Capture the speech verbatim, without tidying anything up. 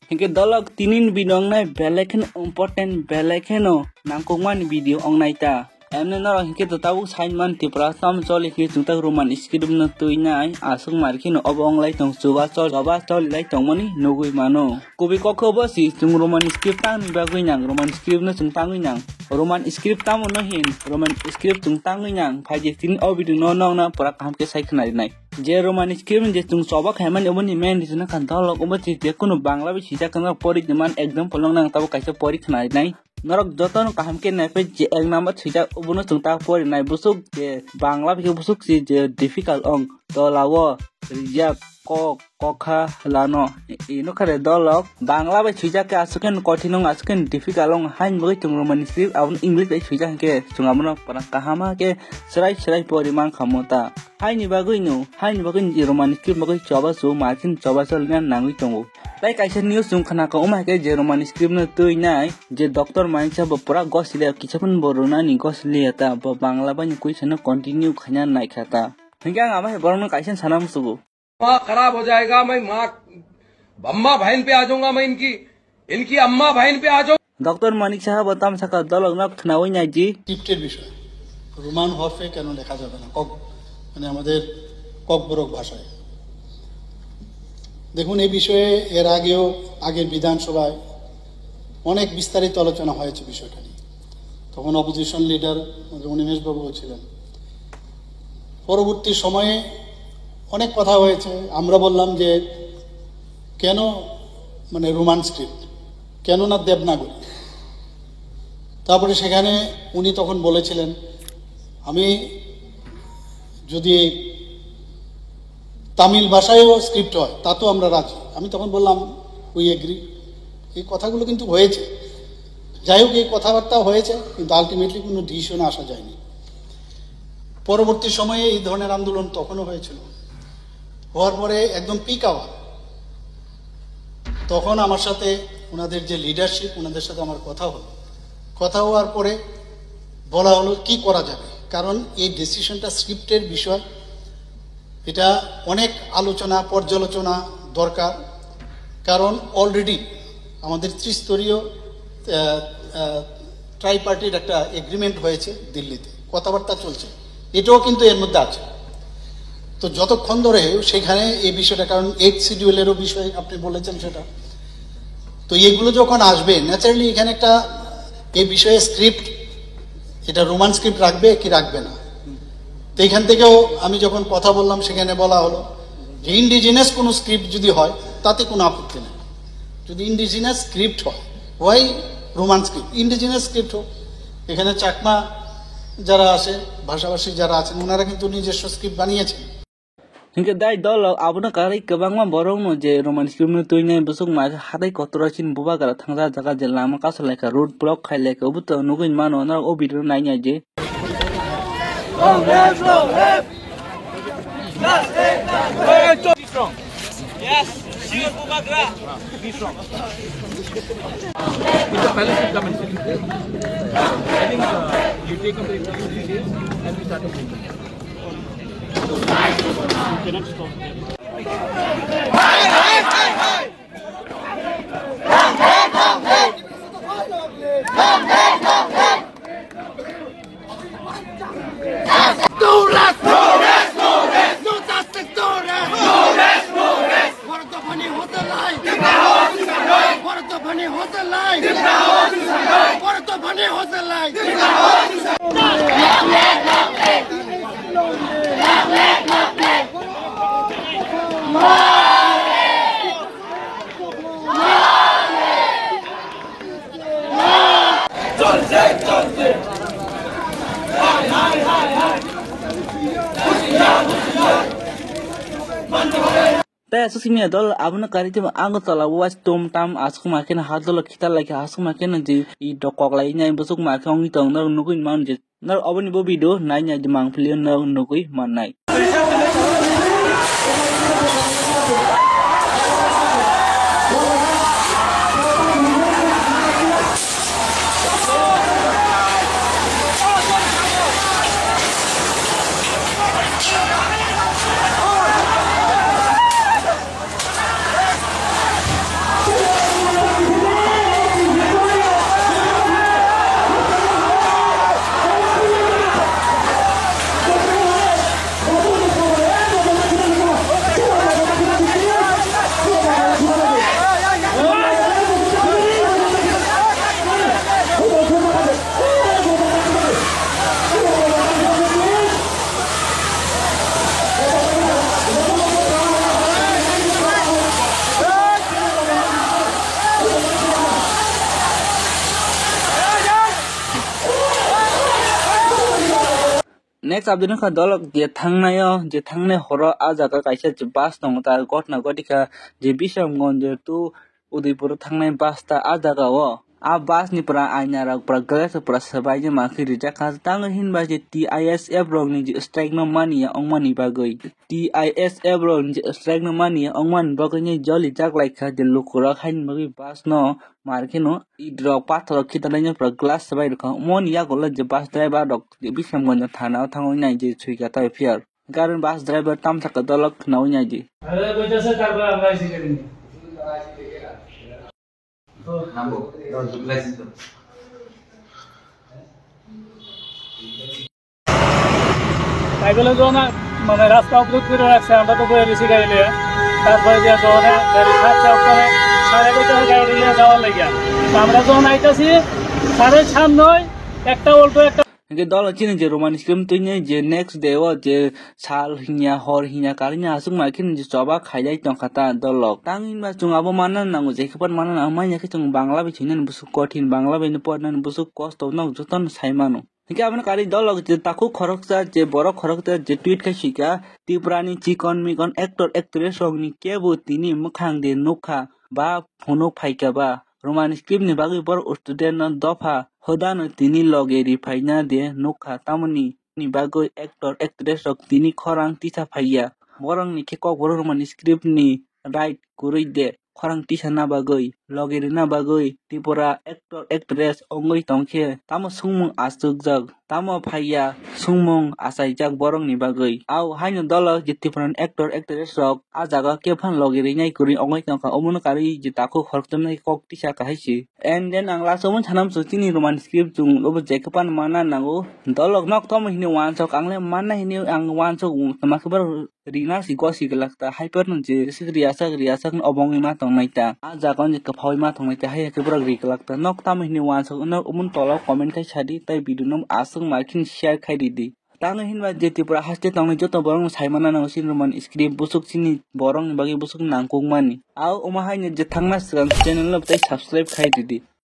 Hinkhe dolok tinin video wngnai belai kheno important, belai kheno nangkukmani video wngnai ta. Emne norok hinkhe to tabuk saimani Tripura tam choli hinkhe chwngtak Roman script no twinai aswk mar kheno obo wnglai tong chuba chol, chuba choli lai tongmani nugui mano. Kubui kokho bo si chwng Roman script tangni bagwi nang, Roman script no chwng tangwi nang. Roman script tamo no hin, Roman script chwng tangwi nang. Phaidi tini o video no nokna pura kaham khe sai khna rinai. Je Roman script je chwng choba khaimani oboni main reason kha dolok obo je, je kunu Bangla bai swijak khe norok pori man example nokna ang tabuk kaisa pori khna rinai. Norok jotono kaham khe naiphai je ek number swijak obono chwng ta pori nai busuk je Bangla bai khe busuk si je difficult ong tolao rijak kok kokha lano ino khare dolok Bangla bai swijak khe aswk khe kothino aswk khe difficult ong hain bagwi chwng Roman script abono English bai swijak khe chwng abono pura kaham khe srai srai pori man kha mo ta. Haini bagwino, haini bagwino je Roman script bagwi choba su, margin choba su lina nangwi tongo. Tai kaisa news chwng khna kha, omo hai khe je Roman script no twi nai, je doctor Manik Saha bo pura gosile, kisa phano bo rwnani gosile ya ta, bo Bangla bai ni question no continue khaina nai kha ta. Hinkhe ang abo hai borok no kaisa sana musugo. माँ खराब हो जाएगा, मैं माँ, अम्मा बहन पे आ जाऊंगा, मैं इनकी, इनकी अम्मा बहन पे आ जाऊंगा। Doctor Manik Saha bo tamo sakha dolok no khnaui nai di. স্ক্রিপ্টের বিষয়, রোমান হরফে কেন লেখা যাবে না, কক, মানে আমাদের ককবরক ভাষায়। দেখুন, এই বিষয়ে এর আগেও, আগের বিধানসভায় অনেক বিস্তারিত আলোচনা হয়েছে বিষয়টা নিয়ে। তখন অপোজিশন লিডার আমাদের অনিমেষ বাবুও ছিলেন। পরবর্তী সময়ে অনেক কথা হয়েছে। আমরা বললাম যে কেন, মানে, রোমান স্ক্রিপ্ট, কেন না দেবনাগরী? তারপরে সেখানে উনি তখন বলেছিলেন, "আমি যদি তামিল ভাষায়ও স্ক্রিপ্ট হয়, তাতেও আমরা রাজি।" আমি তখন বললাম, "We agree।" এই কথাগুলো কিন্তু হয়েছে। যাই হোক, এই কথাবার্তা হয়েছে, কিন্তু আলটিমেটলি কোনো ডিসিশনে আসা যায়নি। পরবর্তী সময়ে এই ধরনের আন্দোলন তখনও হয়েছিল, হওয়ার পরে একদম পিক আওয়ার, তখন আমার সাথে ওনাদের যে লিডারশিপ, ওনাদের সাথে আমার কথা হলো। কথা হওয়ার পরে বলা হলো কি করা যাবে, কারণ এই ডিসিশনটা স্ক্রিপ্টের বিষয়, এটা অনেক আলোচনা পর্যালোচনা দরকার, কারণ অলরেডি আমাদের ত্রিস্তরীয় ট্রাইপার্টির একটা এগ্রিমেন্ট হয়েছে দিল্লিতে, কথাবার্তা চলছে, এটাও কিন্তু এর মধ্যে আছে। তো যতক্ষণ ধরে সেখানে এই বিষয়টা, কারণ এইট শিডিউলেরও বিষয় আপনি বলেছেন সেটা, তো এগুলো যখন আসবে ন্যাচারালি এখানে একটা এই বিষয়ে স্ক্রিপ্ট, এটা রোমান স্ক্রিপ্ট রাখবে কি রাখবে না। তো এখান থেকেও আমি যখন কথা বললাম, সেখানে বলা হলো যে ইন্ডিজিনাস কোনো স্ক্রিপ্ট যদি হয়, তাতে কোনো আপত্তি নেই। যদি ইন্ডিজিনাস স্ক্রিপ্ট হয়, why Roman script, indigenous script হোক। এখানে চাকমা যারা আছে, ভাষাভাষী যারা আছেন, ওনারা কিন্তু নিজস্ব স্ক্রিপ্ট বানিয়েছেন। Hinkhe dai dolok abono karwi kwbangma borokno je Roman script no twinai bwswk ma hatai kotor o chini bubagra thangsa jaga je lama kaso laikha, road block khai laikha, obo to nugwi mano norok o video no nainai je. Yes, sure, bubagra. It's a fellowship committee. I think, uh, you take up the responsibility and we start to No rest, no rest, no rest, no justice, no rest, no rest, no rest. বড় দফানি হতে লাই। বড় দফানি হতে লাই। বড় দফানি হতে লাই। Tei aswk simi dol abono karwi tei Agartala o waisa tum tam aswk ma kheno ha dolo khitar lai kha aswk ma kheno je i dokok lai nai bwswk ma khe wngwi tong norok nugwi mano je norok oboni bo video nai nai de mang philio norok nugwi mannai. Next update wngkha dolok je thangnaio, je thangnai horo a jaga kaisa je bus tongo ta gotna goti kha je Bisramganj to Udaipur thangnai bus ta a jaga o. A bus ni pura aina rok pura glass rok pura swbai je ma khe rijak kha. Tango hinba je T I S F rok ni je strike no mani ya ongmani bagwi. T I S F rok ni je strike no mani ya ongmani bagwi ni joli jak lai kha je lukurok haini bagwi bus no mar kheno it rok pathor rok khitanai no pura glass swbai rwkha. Moni yagulo je bus driver rok Bisramganj thana o thangwi nai je sui kha ta F I R. Karon bus driver tamsa ka dolok khnawi nai di. Taibole jona mane rasta obduk kore rakse, amra to boi risi gaile. Tarpore je jona gari sat chok kore sare koi to gaile jawar lagya. Amra jona aitasi sare sat noi, ekta Alto, ekta Hingke dolo chini je Roman script twi ni je next day o je sal hinya hor hinya karwi aswk ma khe je choba khailai tongkha ta dolok. Tang hinba chwng abo manna nango, je khe pan manna nango, manya khe chwng Bangla bai swinani bwswk kothin, Bangla bai no pornani bwswk kosto no jotono sai mano. Hingke abono karwi dolok je takhuk khoroksa je borok khoroksa je tweet khai swika, Tripura ni chikon mikon actor actress rok ni kebo tini mwkhang de nukha ba phunuk phaikha ba. Roman script ni bagwi borok student no dopha hodano tini loge ri phaina de nukha, tamoni ni bagwi actor actress rok tini khorang tisa phaiya. Borok ni khe kokborok Roman script ni right kwrwi de khorang tisa na bagwi, loge rina bagwi Tripura actor actress ongwi tongkhe tamo swngmung achukjak, tamo phaiya swngmung achaijak borok ni bagwi. Au haino dolo je Tripura ni actor actress rok a jaga khe phan loge rinai kwrwi ongwi tongkha, omono karwi je takhuk khoroksa kok tisa kahai se. And then ang last o mung sanam so chini Roman script chung obo je khe pan mana nango. Dolok nok tomo hini wansok ang le manna hini ang wansok tama khe borok rina si gosi glak ta hai por no je sik riasak riasak no obongwi ma tongnai ta. A jaga o je kwphaui ma tongnai ta hai khe borok ri glak ta. Nok tamo hini wansok no omo tola o comment khai sadi tai video no aswk ma khe share khai ridi. Tamo hinba je Tripura haste tongnai joto borok no sai mana nango chini Roman script bwswk chini borok ni bagwi bwswk nangkuk mani. Au omo hai no je thangna swkang channel no tai subscribe khai ridi.